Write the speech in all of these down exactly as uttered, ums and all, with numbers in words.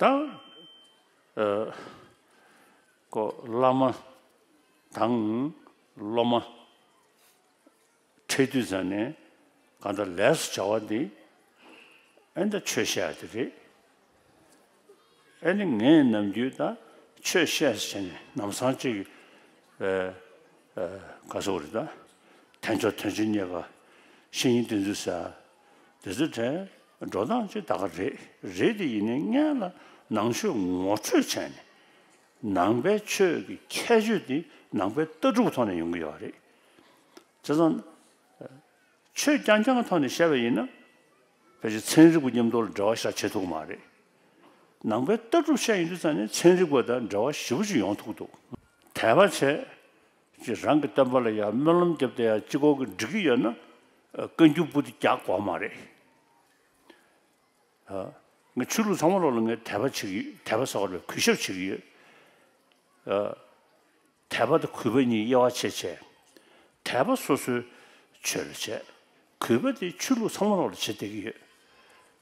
ད་ཨ་ཀོ་བླ་མ་དང་སློབ་མ་འཕྲད་དུས་ཙ་ནས་གང་ལྟར་ལས་སུ་བྱ་བ་འདི་ཨེ་འདི་ཆོས་བཤད་ཡ་དེ་རེད། ཨེ་ནི་ངས་ནམ་རྒྱུན་ད་ཆོས་བཤད་ཟེར་ནས་ནམ་སང་ཅིག་ཨ་ཨ་ག་སོ་རེད་ད། དལ་འབྱོར་དོན་ཆེན་རྙེད་དཀའ། བཤེས་གཉེན་བསྟེན་ཚུལ་ཟེར། དེ་ཚོ་དེ་འགྲོ་སྟངས་ཅིག་ད་ག་རེད། རེད་དེ་ཡིན་ནའི་སྔོན་ལ་ནང་ཆོས་ངོ་སྤྲོད་བྱས་ནས་ནང་པའི་ཆོས་ཀྱི་ཁྱད་ཆོས་དེ་ནང་པའི་ལྟ་གྲུབ་ཐོག་ནས་ཡོང་གི་ཡོད་རེད། བྱས་ཙང་། ཆོས་རྐྱང་རྐྱང་གི་ཐོག་ནས་བཤད་པ་ཡིན་ན། ཕལ་ཆེར་ཚན་རིག་པ་མཉམ་དུ་ལ་འབྲེལ་བ་ཞེ་དྲག་བྱེད་ཐུབ་ཀྱི་མ་རེད། ནང་པའི་ལྟ་གྲུབ་བཤད་ཡོང་དུས་ཙང་ནས་ཚན་རིག་པ་དང་འབྲེལ་བ་ཞེ་པོ་ཅིག་ཡོང་ཐུབ་ཀྱི་འདུག་དད་པ་བྱས། ཅིག་རང་གི་བསྟན་པ་ལ་ཡང་སྨོན་ལམ་བརྒྱབ་སྟེ་ཡང་གཅིག་པོ་གིས་འགྲིག་གི་ཡོད་ན། བཀའ་འགྱུར་པོ་ཏི་རྒྱག་དགོས་མ་རེད། ཨ། ངས་ཆོས་ལུགས་ཚང་མ་ལོག་ལ་ངས་དད་པ་བྱེད་ཀྱི་ཡོད། དད་པ་ཟེར་བ་ལ་གུས་ཞབས་བྱེད་ཀྱི་ཡོད། ཨ། དད་པ་དང་གུས་པ་གཉིས་དབྱེ་བ་ཕྱེ་བྱས། དད་པ་སོ་སོའི་ཆོས་ལ་བྱས། གུས་པ་དེ་ཆོས་ལུགས་ཚང་མ་ལོག་ལ་བྱེད་བསྡད་ཀྱི་ཡོད།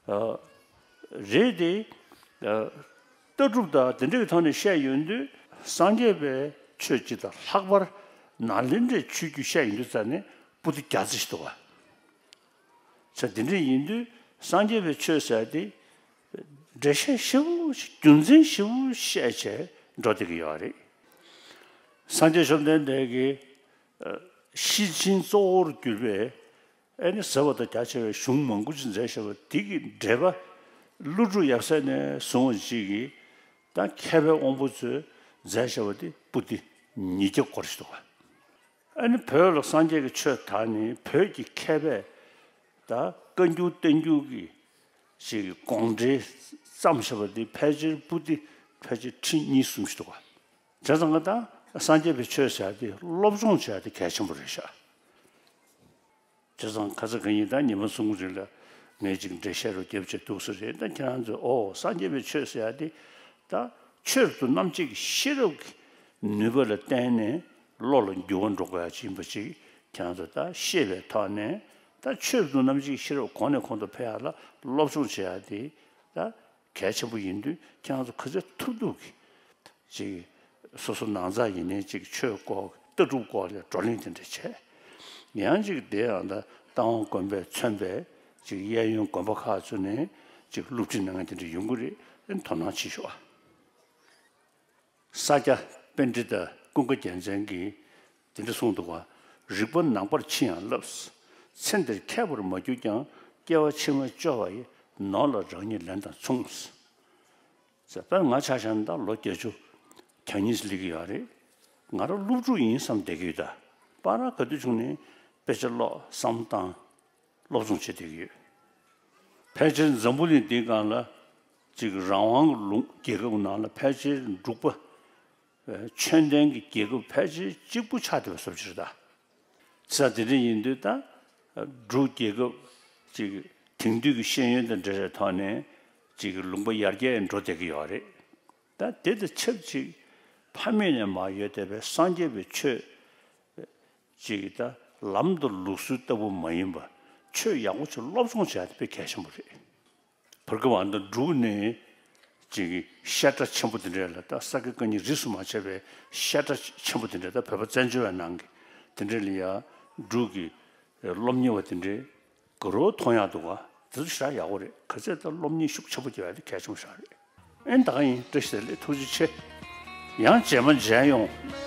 ཨ། རེད་དེ། ཨ། ལྟ་གྲུབ་དང་དེ་འདྲའི་ཐོག་ནས་བཤད་ཡོང་དུས་སངས་རྒྱས་པའི་ཆོས་སྤྱི་དང་ལྷག་པར་ནཱ་ལེནྡྲའི་ཆོས་བརྒྱུད་བཤད་ཡོང་དུས་ཙ་ནས་པོ་ཏི་རྒྱ་ཚ་ཞིག་འདུག་བ། ས་དེ་འདྲ་ཡིན་དུས་སངས་རྒྱས་པའི་ཆོས་ཟེར་ཏེ། འགྲེལ་བཤད་ཞིབ་པོ་ཞིག་རྒྱུ་མཚན་ཞིབ་པོ་བཤད་བྱས་འགྲོ་བསྡད་ཀྱི་ཡོད་རེད། སངས་རྒྱས་བཅོམ་ལྡན་འདས་ཀྱི་ཤེར་ཕྱིན་གཙོ་བོར་གྱུར་པའི་ཨེ་ནི་ཟབ་པ་དང་རྒྱ་ཆེ་བའི་གཞུང་མང་པོ་ཅིག་མཛད་བཞག་པ་དེ་གི་འགྲེལ་པ་ཀླུ་སྒྲུབ་ཡབ་སྲས་ནས་བཟུང་བ་ཅིག་གིས་ད་མཁས་པའི་དབང་པོ་ཚོས་མཛད་བཞག་པ་དེ་པོ་ཏི་ཉིས་བརྒྱ་སྐོར་ཞིག་འདུག་བ། ཨ་ནི་བོད་ལ་སངས་རྒྱས་ཀྱི་ཆོས་དར་ནས་བོད་ཀྱི་མཁས་པས་ད་བཀའ་འགྱུར་བསྟན་འགྱུར་གྱི་ཞིག་དགོངས་འགྲེལ་བརྩམས་བཞག་པ་འདི་ཕལ་ཆེར་པོ་ཏི་ཕལ་ཆེར་ཁྲི་གཉིས་གསུམ་ཞིག་འདུག་བ། བྱས་ཙང་ད་སངས་རྒྱས་པའི་ཆོས་ཟེར་ཡ་དེ་སློབ་སྦྱོང་བྱེད་ཡ་དེ་གལ་ཆེན་པོ་རེད་ཤག་བྱས་ཙང་ཁ་ས་ག་ཉིན་ད་ཉི་མ་གསུམ་རིང་ལ་ངས་ཅིག་འགྲེལ་བཤད་རོ་རྒྱབ་བྱས་འདུག་ས་རེད། ད་ཁྱེད་རང་ཚོས་ཨོ་སངས་རྒྱས་པའི་ཆོས་ཟེར་ཡ་དེ་ད་ཆོས་སུ་རྣམ་འབྱེད་ཀྱི་ཤེས་རབ་ཀྱི་ནུས་པ་ལ་བརྟེན་ནས་བློ་ལ་འགྱུར་བ་འགྲོ་དགོས་ཡ་ཅིག་ཡིན་པ་ཅིག་ཁྱེད་རང་ཚོ་ད་ཤེས་པའི་ཐོག་ནས་ད་ཆོས་སུ་རྣམ་འབྱེད་ཀྱི་ཤེས་རབ་གོང་ནས་གོང་དུ་འཕེལ་ཡ་ལ་སློབ་སྦྱོང་བྱེད་ཡ་དེ་ད་གལ་ཆེན་པོ་ཡིན་དུས་ཁྱེད་རང་ཚོ་ག་ཚོད་ཐུབ་ཐུབ་ཀྱིས་ཅིག་སོ་སོ་ནང་ཚགས་ཡིན་ནའི་ཅིག་ཆོས་སྐོར་ལྟ་གྲུབ་སྐོར་ལ་བགྲོ་གླེང་དེ་འདྲ་བྱས། ཡང་ཅིག་དེ་ཡང་ད་རྟ་དབང་དགོན་པས་མཚོན་པའི་ཅིག་གཡས་གཡོན་དགོན་པ་ཁག་ཚོ་ནས་ཅིག་སློབ་ཁྲིད་གནང་མཁན་དེ་འདྲ་ཡོང་གི་རེད། དོ་སྣང་བྱེད་ཤོག་ཨ། ས་སྐྱ་པཎྜི་ཏ་ཀུན་དགའ་རྒྱལ་མཚན་གྱིས་དེ་འདྲ་གསུངས་འདུག་བ། རིག་པ་ནང་པར་ཕྱིན་ཡང་བསླབས། ཚེ་འདིར་མཁས་པར་མ་གྱུར་ཀྱང་། སྐྱེ་བ་ཕྱི་མ་སྐྱོ་བ་ཡི། ནོར་ལ་རང་ཉིད་ལན་དང་མཚུངས། ཟེར་དཔེར་ང་ཆ་བཞག་ན་ད་ལོ་བརྒྱད་ཅུ་གྱ་གཉིས་སླེབས་ཀྱི་ཡོད་རེད། ང་རང་སློབ་ཕྲུག་ཡིན་བསམ་བསྡད་ཀྱི་ཡོད་ད། པ་ར་ག་དུས་བྱུང་ནས་དཔེ་ཆ་ཀློག་བསམ་བཏང་སློབ་སྦྱོང་བྱེད་བསྡད་ཀྱི་ཡོད། ཕལ་ཆེར་འཛམ་བུ་གླིང་འདིའི་སྒང་ལ་ཅིག་རང་དབང་གི་ལུང་རྒྱལ་ཁབ་ནང་ལ་ཕལ་ཆེར་འབྲུག་པ་ཆོས་ལྡན་གྱི་རྒྱལ་ཁབ་ཕལ་ཆེར་གཅིག་པུ་ཆགས་བསྡད་པ་བཟོ་ཅིག་རེད་ད། ས་དེ་འདྲ་ཡིན་དུས་ད་འབྲུག་རྒྱལ་ཁབ་ཅིག་དེང་དུས་ཀྱི་ཤེས་ཡོན་དང་འབྲེལ་བའི་ཐོག་ནས་ཅིག་ལུང་པ་ཡར་རྒྱས་འགྲོ་བསྡད་ཀྱི་ཡོད་རེད། ད་དེ་དང་ཆབས་ཅིག་ཕ་མེས་ནས་མར་ཡོད་བསྡད་པའི་སངས་རྒྱས་པའི་ཆོས་ཅིག་ད་ལམ་དང་ལུགས་སྲོལ་ལྟ་བུ་མ་ཡིན་པ་ཆོས་ཡག་པོ་ཅིག་སློབ་སྦྱོང་བྱེད་ཡ་དེ་དཔེ་གལ་ཆེན་པོ་རེད། བར་སྐབས་ཨ་ནི་འབྲུག་ནས་ཅིག་བཤད་གྲྭ་ཆེན་པོ་དེ་འདྲ་ལ་ད་ས་དགེ་བཀའ་རྙིང་རིས་སུ་མ་ཆད་པའི་བཤད་གྲྭ་ཆེན་པོ་དེ་འདྲ་ད་བོད་པ་བཙན་བྱོལ་བའི་ནང་གི་དེ་འདྲ་ལ་ཡ་འབྲུག་གི་སློབ་གཉེར་བ་དེ་འདྲའི་དགའ་རབ་མཐོང་ཡག་འདུག་ག་དེ་ཚོ་ཞེ་དྲག་ཡག་པོ་རེད། ག་ཚད་ད་སློབ་གཉེར་ཤུགས་ཆེན་པོ་རྒྱག་ཡ་དེ་གལ་ཆེན་པོ་ཞེ་དྲག་རེད། ཨེ་ད་ག་ཡིན། བཀྲ་ཤིས་བདེ་ལེགས། ཐུགས་རྗེ་ཆེ། ཡང་རྗེས་མ་མཇལ་ཡོང་།